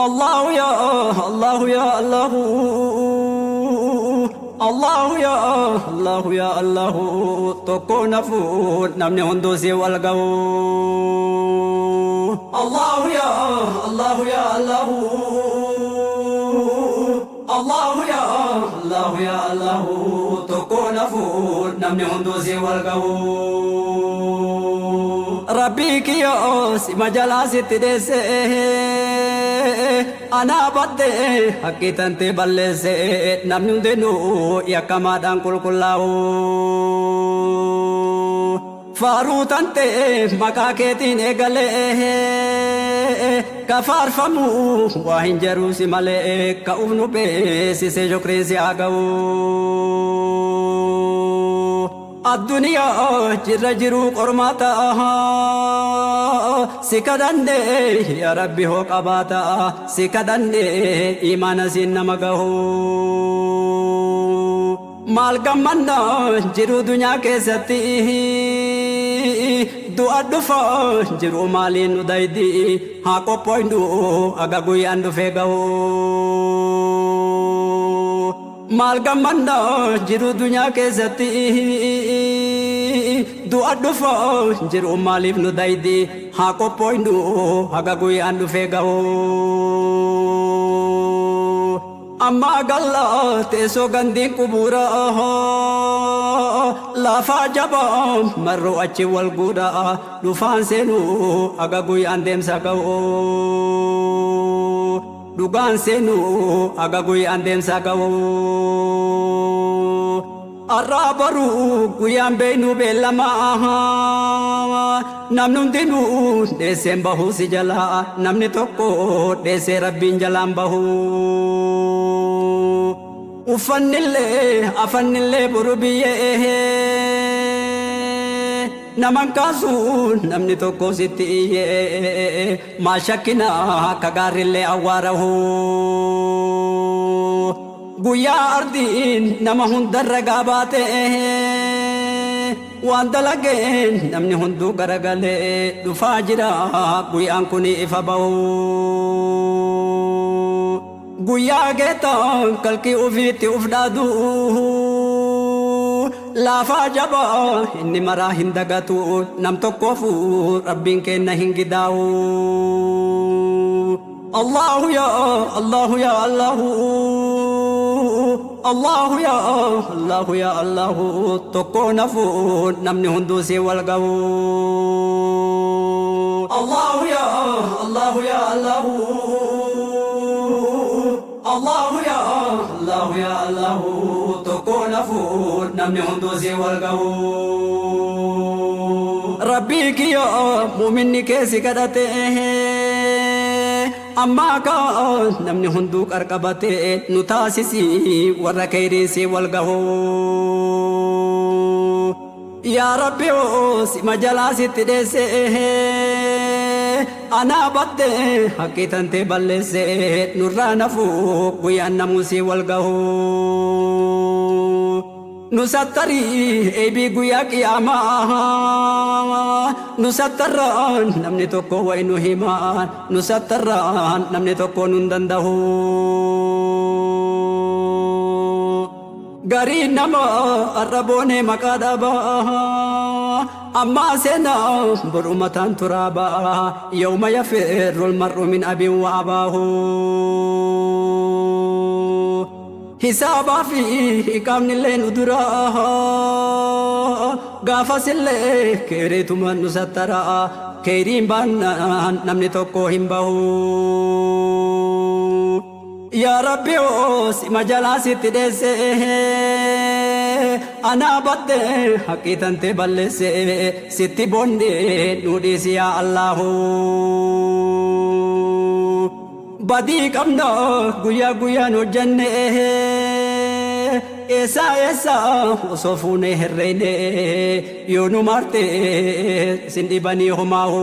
Allahu ya Allahu ya Allahu Allahu ya Allahu ya Allahu tokko nafu namni hunduu si wal ga'u. Allahu ya Allahu ya Allahu Allahu ya Allahu ya Allahu tokko nafu namni hunduu si wal ga'u. Rabbii kiyya si majalaa sitti dheesse anaa badde haqqii tantee balleesse namni hundinuu yakkamaadhaan qulqullaa'u. Faaruu tantee maqaa keetiin eegalee ka faarfamu waa hin jedhu si malee ka uf nu beeksise shukriin si haa ga'u. Addunyaa jirra jiruu qormaata si kadhanne yaa Rabbi hoo qabaata si kadhanne imaana siin nama gahu. Maal gammanna jiruu dunyaa keessatti du'a dhufa jiruu maaliin nu daydi haa qophooynu aga guyyaan dhufee gahu. Maal gammanna jiruu dunyaa keessatti du'a dhufa jiruu maaliif nu daydi haa qophooynu haga guyyaan dhufee gahu. Ammaa galla teessoo gandiin qubuura lafaa jabaa marroo achi wal guudha dhufaan seenuu haga guyyaan deemsa ga'u. Dhugaan seenuu haga guyyaan deemsa ga'u. Har'aa baruu guyyaan beeynu beellamaa namni hundinuu dheesseen bahuu si jalaa namni tokko dheessee rabbiin jalaan bahu. Uffannillee afannillee boru biyyee naman kaasuun namni tokko sitti iyyee maal shakkina akka gaarrillee awwaarahu. Guyyaa ardiin nama hundarra gaabaate waan dalageen namni hunduu garagalee dhufaa jira guyyaan kun ifa bahu. Guyyaa geetaan kalqii ofiitti uf dhaadu laafaa jabaa inni maraa hin dagatu nam tokkoofu rabbiin kenna hin gidaa'u. Allahu ya Allahu ya Allahu Allahu ya Allahu ya Allahu tokko nafu namni hunduu si wal ga'u. Allahu ya Allahu ya Allahu Allahu ya Allahu ya Allahu tokko nafu namni hunduu si wal ga'u. Rabbii kiyya muuminni keessi kadhate ammaa kaan namni hunduu qarqabate nu taasisi warra keeyriin si wal gahu. Yaa Rabbi si majalaa sitti dheesse anaa badde haqqii tantee balleesse nurraa nafu guyyaan namuu si wal gahu. Nu sattarii eebii guyyaa qiyaamaa nu sattarraan namni tokko wayi nu himaa nu sattarraan namni tokko nun danda'u. Garii nama har'a boonee maqaa dhabaa ammaa seenaa boru mataan turaabaa yawma yafirru almar'u min abin wa abaahu. Hisaabaa fi hiqaamnillee nu duraa gaafasillee keeriituma nu sattaraa keeriin baannaan namni tokko hin bahu. Yaa Rabbi si majalaa sitti dheesse anaa badde haqqii tantee balleesse sitti boonne nu dhiisi yaa Allahu. Badii qabna guyyaa guyyaan hojjenne eessaa eessaa osoo fuunee herreeyne yoo nu marte sin dhibanii homaahu.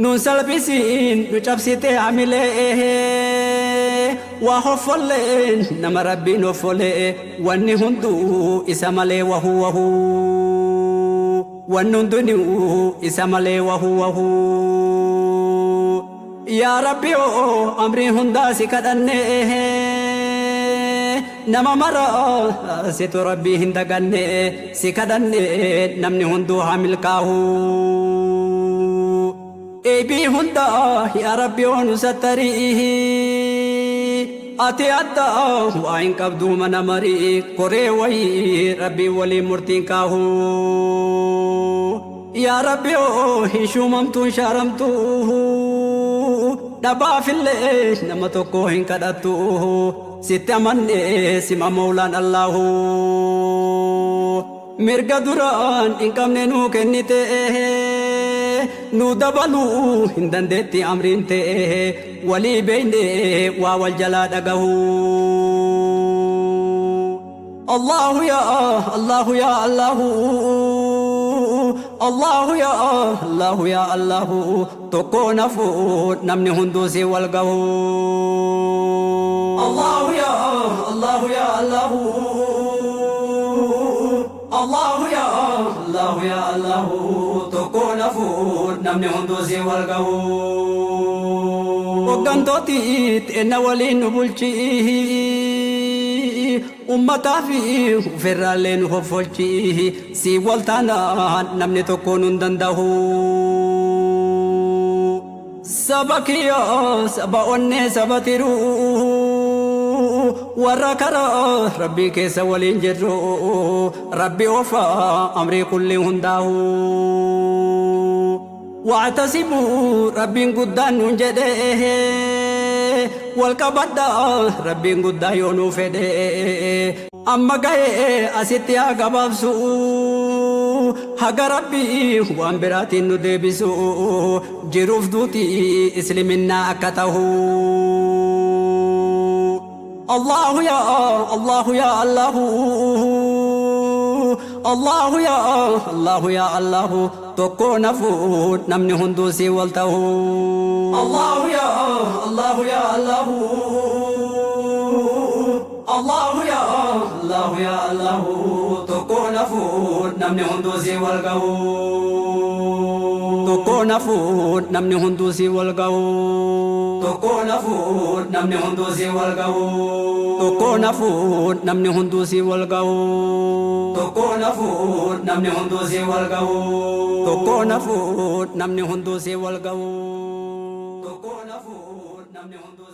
Nun salphisiin nu cabsitee hamilee waa hoffolleen nama rabbiin hoffolee wanni hunduu isa malee wahuu wahuu. Wanni hundinuu isa malee wahuu wahuu. Yaa Rabbi oo amrii hundaa si kadhanne, nama mara situ Rabbii hin daganne, si kadhanne namni hunduu haa milkaahu. Eebii hundaa yaa Rabbi oo nu sattarii, ati adda waa hin qabduu mana marii koree wayii Rabbii waliin murtiin kaahu. Yaa Rabbi oo hin shuumamtuu hin shaaramtuu, dhabaafillee nama tokko hin kadhattu, sitti amanne sima mawlaan Allahu. Mirga duraan hin qabne nuu kennite, nu dabaluu hin dandeetti amriin ta'e, walii beeyne waa wal jalaa dhagahu. Allahu ya Allahu ya Allahu, Allahu ya Allahu ya Allahu, tokko nafu namni hunduu si wal gahu. Allahu ya Allahu ya Allahu, Allahu ya Allahu ya Allahu, tokko nafu namni hunduu si wal gahu. Hoggantooti xeenna waliin nu bulchi, ummataa fi ofirraallee nu hoffolchi, si wal taanaan namni tokko nun danda'u. Saba kiyya, saba onnee, saba tiruu, warra karaa Rabbii keessa waliin jirru, Rabbi ofa amrii kulli hundaahu. Wactasimuu Rabbiin guddaan nuun jedhe, wal qabadha Rabbiin guddaa yoo nuu fedhe. Amma ga'ee asitti haa gabaabsu, haga Rabbii waan biraatiin nu deebisu, jiruuf duuti isliminnaa akka tahu. Allahu ya Allahu ya Allahu, Allahu ya Allahu ya Allahu, tokko nafu namni hunduu si wal tahu. Allahu ya Allahu ya Allahu, Allahu ya Allahu ya Allahu, tokko nafu namni hunduu si wal gahu. Tokko nafu namni hunduu si wal gahu. Tokko nafu namni hunduu si wal gahu. Tokko nafu namni hunduu si wal gahu. Tokko nafu namni hunduu si wal gahu. Tokko nafu namni hunduu si wal gahu. Tokko nafu namni hunduu.